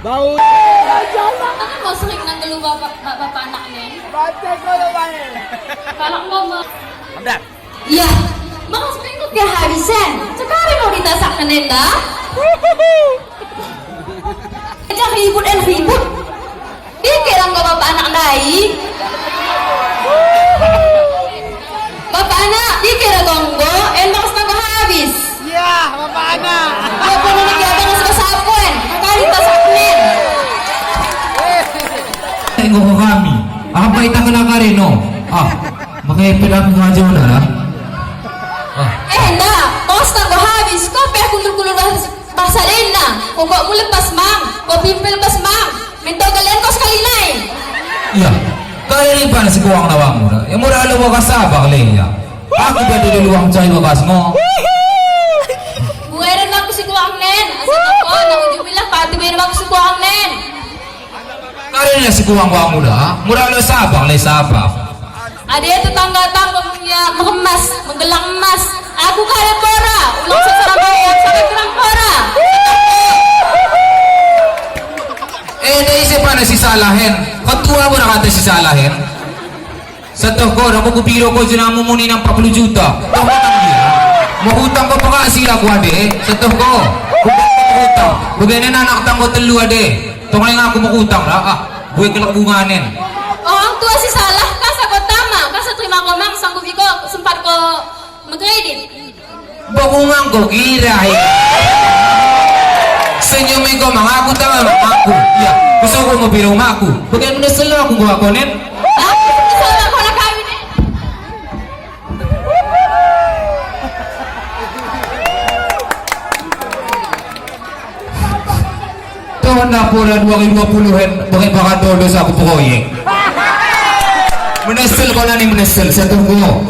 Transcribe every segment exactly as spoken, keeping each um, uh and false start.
Bau. Kan mau sering nang geulu bapak, bapak anak ni. Baca kalau baik. Kalau mau me- Hamdan. Yah, mangat seminggu pih habisan. Sekarang mau ditasak kenen dah. Jangan ribut, eh, ribut. Dikira kau bapak anak lain. Bapak anak, dikira gonggo, endorse kau habis. Ya, bapak anak. Kau pun nak jaga nasi basah pun. Kali tak sakit. Tengok kami. Apa kita kena kareno? Ah, makanya pedang ngajo dah lah. Ah. Eh, ndak. Kau setengah habis. Kau peh kulur-kulur bahasa. Basa laén na, kok mulepas mang, kok pimpel lepas mang, minta galian kau sekali nai. Iya, kali ni pan sikuang lawang muda. Yang muda lu bakas apa kali ya? Aku jadi di luang cai bakas mo. Buai dan aku sikuang nen, asal kau nak ujuk bilang pati main aku sikuang nen. Karena si kuang-kuang muda, muda le sabang, le sabang. Ada tetangga-tetangga punya mengemas, menggelang emas. Aku kaya pora, ulang secara bayang, sampai kurang pora. Eh, dari siapa nasi salahin? Ketua pun kata si salahin. Setoh ko, dah buku biro ko jenama muni enam puluh juta. Toh menang dia. Mau hutang ko pengasih aku ade. Setoh ko. Bukan hutang. Bukan anak tanggo telu ade. Tong lain aku mau utang lah. Ah, gue kelak bunga nen. Orang tua si salah, kan sakot tama, kan seterima komang sanggup iko sempat ko mengkredit. Bok umang kok gira ya. Senyum iko mang aku tangan mang aku. Ya, besok mau biro rumah aku. Bagaimana selalu aku gua konen? Aku salah kalau kami ni. Tahun dapur dua ribu dua puluh kan, bagi pakai dosa aku proyek. Menyesal kau nani menyesal satu gua.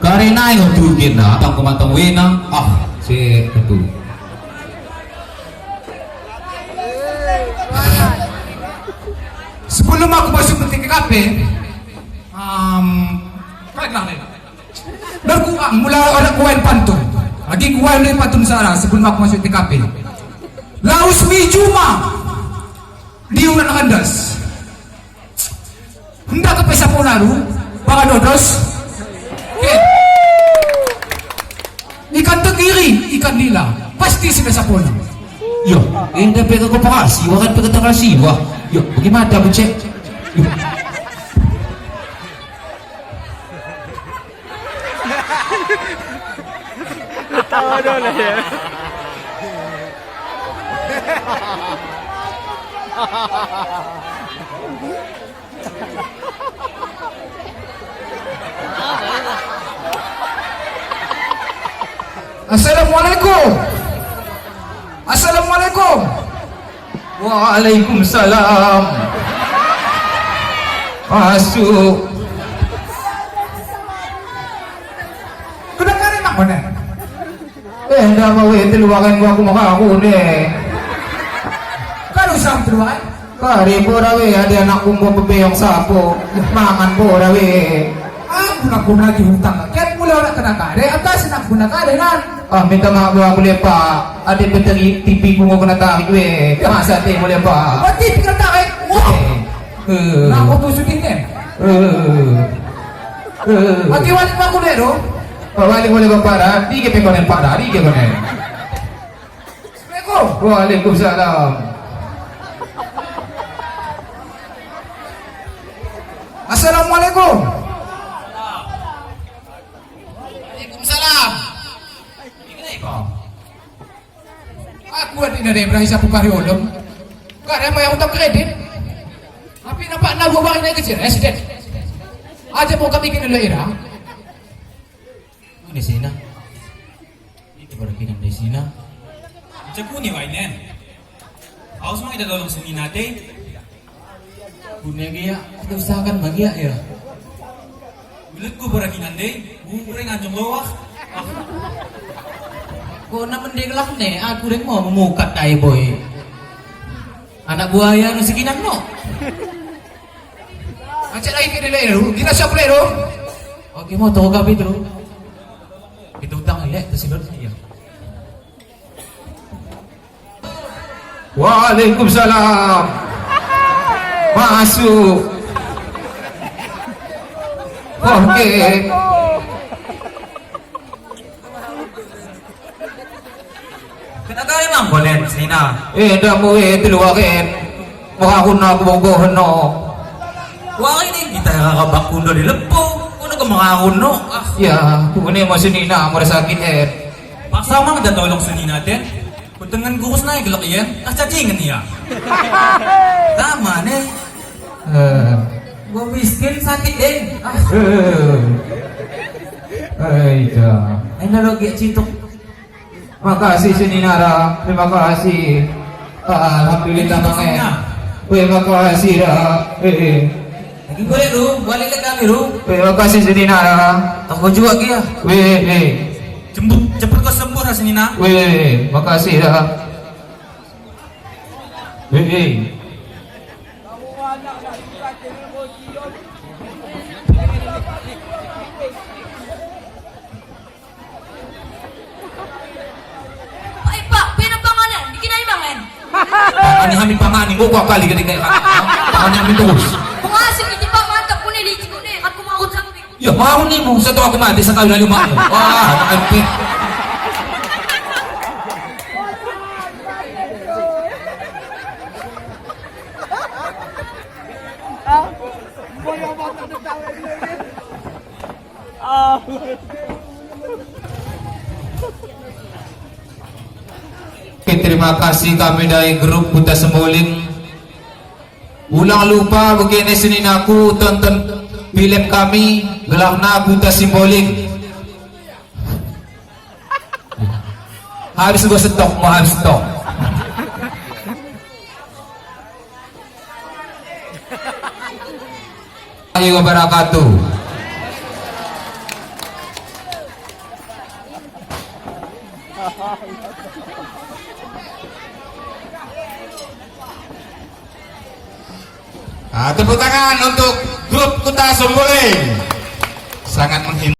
Karena yang tu kita tang kemantang wena, ah, si itu. Sebelum aku masuk ke T K P, um, baiklah, baiklah. Lagu, ah, mula ada kuai pantun. Lagi kuai lé pantun Sarah sebelum aku masuk T K P. Laus mi juma di urat handas. Hendak ke pesa pun lalu, para dodos. Oke. Ikan tenggiri, ikan nila, pasti sudah sapola. Yo, eh, dah pegang koperasi, orang pegang terasi, wah. Yo, bagaimana aku cek? Yo. Ketawa dulu ya. Assalamualaikum. Assalamualaikum. Waalaikumsalam. Masuk. Kena kari mak mana? Eh, dah bawa itu luaran gua aku makan aku deh. Kan usah tu, eh? Kari pun dah weh, ada anak kumpul bebe yang sapo. Mangan pun dah weh. Aku nak guna lagi hutang. Kan mula nak kena kare, atas nak guna kare nan. Ah, minta maaf gua aku lepak. Ada peteri T V ku mau kena tarik weh. Masa teh mau lepak. Oh, T V kena tarik? Wah. Eh. Eh. Nak aku tu syuting ni? Eh. Eh. Mati wali aku deh tu. Pak wali boleh bapak dah. Tiga pekor yang pak dah. Tiga pekor. Assalamualaikum. Waalaikumsalam. Assalamualaikum. Waalaikumsalam. Aku ada dari Ibrahim Sapu Pari Olom. Gak ada yang bayar utang kredit. Tapi nampak nak buat barang naik kecil, accident. Aja mau kami kena daerah. Di sini. Itu baru kita di sini. Macam ku ni wai nen. Aus mai dah tolong sini nanti. Punya dia, kita usahakan bagi ya. Bulat ku baru kita nanti. Bu kurang anjung bawah. Kok nak mendek lah ni? Aku dek mau memukat tai boy. Anak buaya nu sekinan no. Acak lagi ke dia lain tu. Kita siap boleh tu. Eh, motor ka Pedro. Itu utang lek tersilot saya. Waalaikumsalam. Masuk. Oke. Kena kali mang bolen sina. Eh, dah mué di luar kan. Merahun aku bogoh no. Wah, ini kita rabak kundul di lepo. Kono ke merahun no. Ah. Ya, aku ni masih nina merasa sakit eh. Paksa mang dah tolong senina den. Kutengen gurus naik gelok iyan, tak caci ngen iya. Sama ni. Eh. Gua miskin sakit den. Ah. Eh. Eh, iya. Ini lagi cintuk. Makasih senina ra. Terima kasih. Ah, alhamdulillah bangai. Terima kasih ra. Eh, eh. Lagi boleh tu, balik ke kami tu. Terima kasih senina ra. Aku juga kia. Weh, eh. Jemput, jemput kau sembuh ra senina. Weh, makasih ra. Weh, eh. Pak, eh, Pak, pih nampak mana? Dikira imang kan? Tangan ni kami pangan ni, gua kali ketika tangan ni kami terus. Pengasih ni tipak mantap, kuni licik kuni, aku mau sampai. Ya, mau ni, mau satu aku mati sekali lagi mau. Wah, anak M P. Oke, terima kasih kami dari grup Kuta Semboling. Ulang lupa begini sini naku tonton film kami, gelahna Kuta Simbolik. Habis gua stok, mau habis stok. Warahmatullahi wabarakatuh. Ah, tepuk tangan untuk grup Kuta Semboling. Sangat menghibur.